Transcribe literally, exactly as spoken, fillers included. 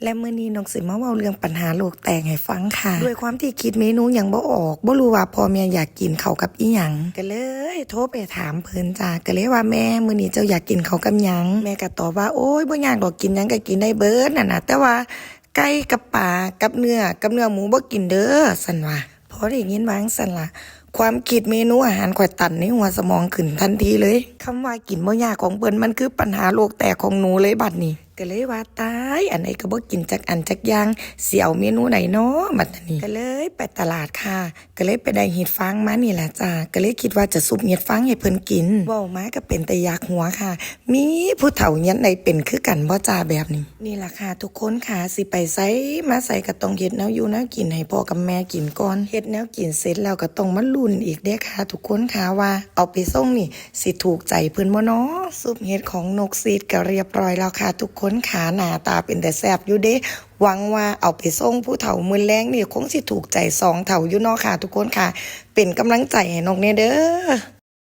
และมื้อนี้นกสิมาเว้าเรื่องปัญหาโลกแตกให้ฟังค่ะ ด้วยความที่คิดเมนูหยังบ่ออก บ่รู้ว่าพ่อแม่อยากกินข้าวกับอิหยัง ก็เลยโทรไปถามเพิ่นจ้า ก็เลยว่า "แม่ มื้อนี้เจ้าอยากกินข้าวกับหยัง?" แม่ก็ตอบว่า "โอ้ย บ่ยากดอก กินหยังก็กินได้เบิดนั่นน่ะ แต่ว่าไก่กับปลากับเนื้อ กับเนื้อหมูบ่กินเด้อ" ซั่นว่า พอได้ยินว่าจั่งซั่นล่ะ ความคิดเมนูอาหารข้อยตันในหัวสมองขึ้นทันทีเลย คำว่ากินบ่ยากของเพิ่น มันคือปัญหาโลกแตกของหนูเลยบัดนี้ ก็เลยว่า "ตาย อันใดก็บ่กินจักอันจักอย่าง สิเอาเมนูใดน้อบัดนี้" ก็เลยไปตลาดค่ะ ก็เลยไปได้เห็ดฟางมานี่ล่ะจ้า ก็เลยคิดว่าจะซุบเห็ดฟางให้เพิ่นกิน เว้ามาก็เป็นตาอยากหัวค่ะ มีผู้เฒ่าเฮียนใดเป็นคือกันบ่จ้าแบบนี้ นี่ล่ะค่ะทุกคนค่ะ สิไปไสมาไสก็ต้องเฮ็ดแนวอยู่แนวกินให้พ่อกับแม่กินก่อน เฮ็ดแนวกินเสร็จแล้วก็ต้องมาลุ้นอีกเด้ค่ะทุกคนค่ะ ว่าเอาไปส่งนี่สิถูกใจเพิ่นบ่น้อ ซุบเห็ดของนกซีดก็เรียบร้อยแล้วค่ะทุกคนค่ะ หน้าตาเป็นตาแซ่บอยู่เด้ หวังว่าเอาไปส่งผู้เฒ่ามื้อแลงนี่คงสิถูกใจสองเฒ่าอยู่เนาะค่ะทุกคนค่ะ เป็นกำลังใจให้นกแหน่เด้อ